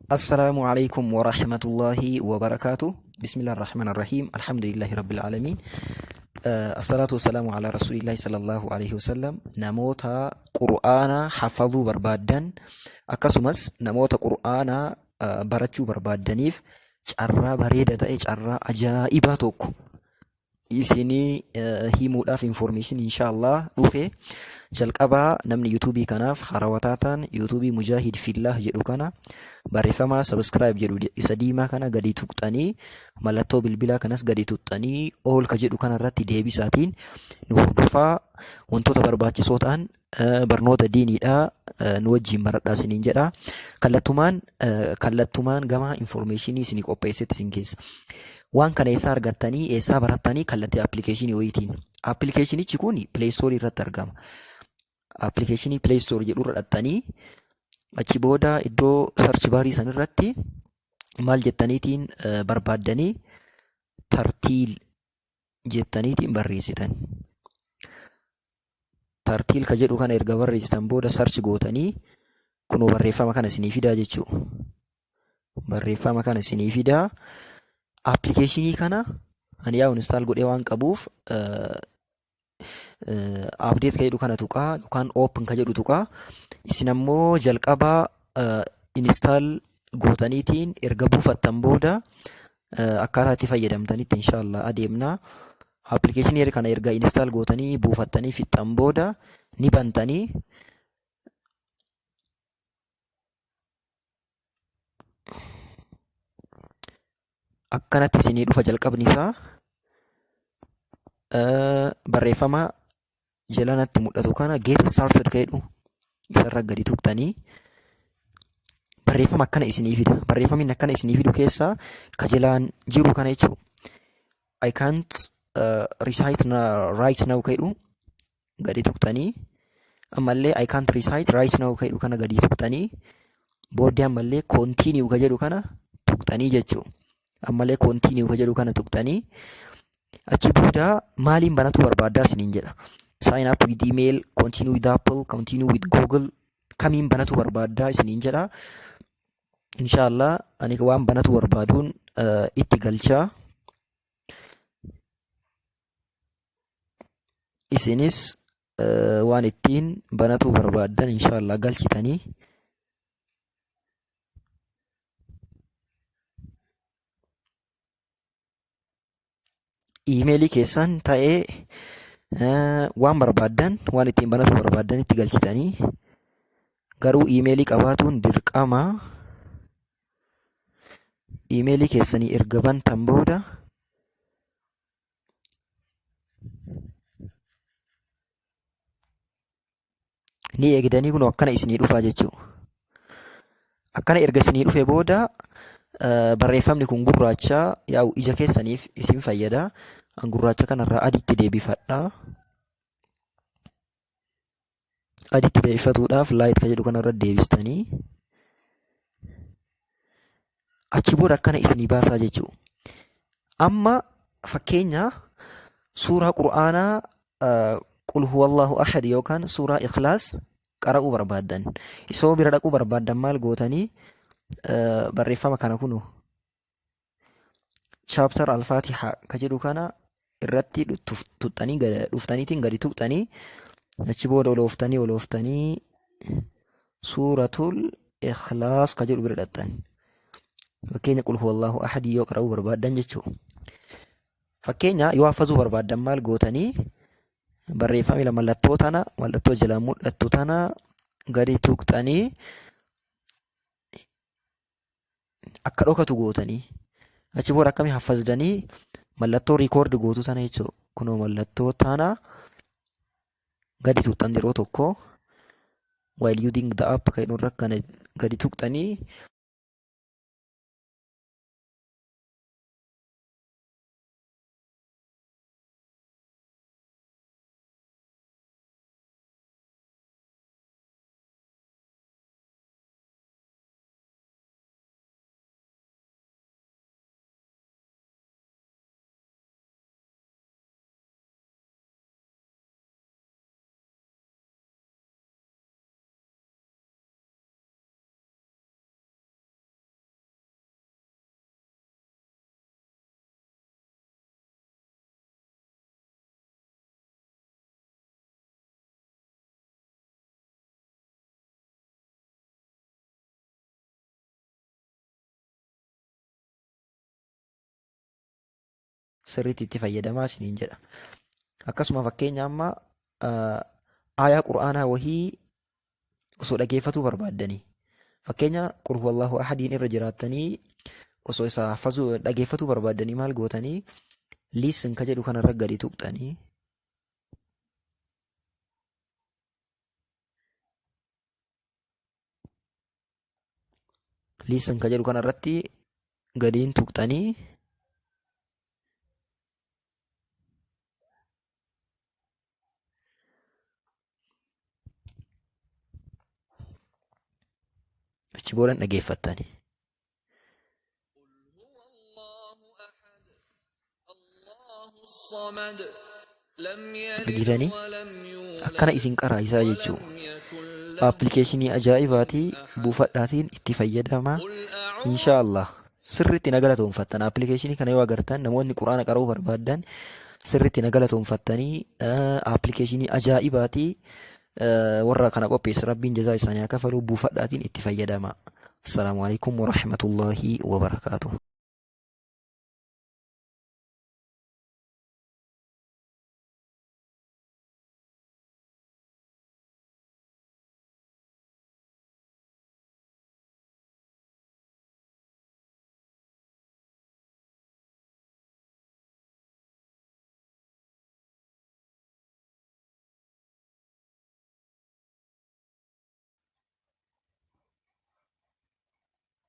Assalaamu alaikum warahmatullahi wabarakaatu. Bismillah ar-Rahmaan ar-Rahiim. Alhamdulillahi rabbil aalamiin. Assalaatu wassalaamu ala rasuulillahi sallallahu alaihi wasallam. Namoota Qur'aana hafazuu barbaaddan, akkasumas namoota Qur'aana barachuu barbaaddaniif carraa bareeda ta'e, carraa ajaa'ibaa tokko isinii himuudhaaf information inshallah dhufe. Jalqabaa namni yuutuubii kanaaf haarawaa taatan, yuutuubii Mujaahid Fillah jedhu kana barreeffama subscribe jedhu isa diimaa kana gadi tuqxanii, mallattoo bilbilaa kanas gadi tuqxanii, all ka jedhu kana irratti deebisaatiin nu hordofaa. Wantoota barbaachisoo ta'an, barnoota diiniidha, nu wajjin baradhaa isiniin jedha. Kallattumaan gama informationii isinii qopheessetti isin keessa. Waan kana eessaa argattanii, eessaa barattanii? Kallattii appilikeeshinii wayiitiin. Appilikeeshinichi kun Play Store irratti argama. Appilikeeshinii Play Store jedhurra dhaxxanii, achi booda iddoo search barii san irratti maal jettaniitiin barbaaddanii, Tartiil jettaniitiin barreessitan. Tartiil ka jedhu kana erga barreessitan booda search gootanii, kunoo barreeffama kana isinii fidaa jechuudha. Barreeffama kana isinii fidaa. Appilikeeshinii kana ani yaa install godhee waan qabuuf, update ka jedhu kana tuqaa yookaan open ka jedhu tuqaa. Isin ammoo jalqabaa install gootaniitiin erga buufattan booda akkaataa itti fayyadamtanitti inshaallah adeemna. Appilikeeshinii kana erga install gootanii buufattanii fixxan booda ni bantanii. Akkanatti isinii dhufa. Jalqabni isaa barreeffama jalanatti mul'atu kana, get started ka jedhu isarra gadi tuqxanii, barreeffama akkana isinii fida. Barreeffamni akkana isinii fidu keessaa ka jalaan jiru kana jechuudha. I can't recite right now ka jedhu gadi tuqxanii, ammallee I can't recite right now ka jedhu kana gadi tuqxanii, booddee ammallee continue ka jedhu kana tuqxanii jechuudha. Ammallee continue ka jedhu kana tuqxanii, achi booda maaliin banatu barbaaddaa isiniin jedha. Sign up with email, continue with Apple, continue with Google, kamiin banatu barbaaddaa isiniin jedha. Inshaallah ani waan banatu barbaaduun itti galchaa. Isinis waan ittiin banatu barbaaddan inshaallah galchitanii. Iimeelii keessan ta'ee, waan barbaaddan, waan ittiin banatu barbaaddan itti galchitanii, garuu iimeelii qabaatuun dirqama. Iimeelii keessanii erga bantan booda ni eegdanii, kun akkana isinii dhufaa jechuudha. Akkana erga isinii dhufe booda barreeffamni kun gurraacha yaa'u ija keessaniif isin fayyada. An gurraacha kanarraa adiitti deebifadha. Adiitti deebifatuudhaaf light kan jedhu kanarra deebistanii, achi booda akkana isinii baasaa jechuudha. Amma fakkeenya suuraa Qur'aanaa Qul huwallahu ahad yookaan suuraa Ikhlaas qara'uu barbaaddan. Isoo bira dhaquu barbaaddan maal gootanii? Barreeffama kana kunu chapter Al-Faatiha ka jedhu kana irratti tuqxanii, dhuftaniitiin gadi tuqxanii, achi booda olooftanii olooftanii suuratul Ikhlaas ka jedhu bira dhaqxan. Fakkeenya Qul huwallahu ahad yoo qara'uu barbaaddan jechuudha. Fakkeenya yoo hafazuu barbaaddan maal gootanii? Barreeffama mallattoo tana, mallattoo jalaan mul'attu tana gadi tuqxanii, akka dhokatu gootanii, achi booda akkamii haffazdanii? Mallattoo record gootu tana jechuudha. Kunoo mallattoo tana gadi tuqxan yeroo tokko, while using the app kan irra kana gadi tuqxanii. Sirriitti itti fayyadamaa isiniin jedha. Akkasuma fakkeenya amma aayaa Qur'aanaa wahii osoo dhageeffatuu barbaaddanii fakkeenya qul huwallahu ahadiin irra jiraattanii osoo isa hafazuu dhageeffatuu barbaaddanii maal gootanii listen ka jedhu kanarra gadi tuqxanii listen ka jedhu kanarratti gadiin tuqxanii achi boodan dhageeffattani. Argitanii akkana isin qaraa isaa jechuu appilikeeshinii ajaa'ibaatii buufadhaatiin itti fayyadamaa inshaa Allah sirriitti na galatoonfattan appilikeeshinii kana yoo agartan namoonni quraana qara'uu barbaaddan sirriitti na galatoonfattanii appilikeeshinii ajaa'ibaatii warra kana qopheesse rabbiin jazaa isaanii haa kafalu buufadhaatiin itti fayyadamaa. Assalaamu alaikum warahmatullaahi wabarakaatuh.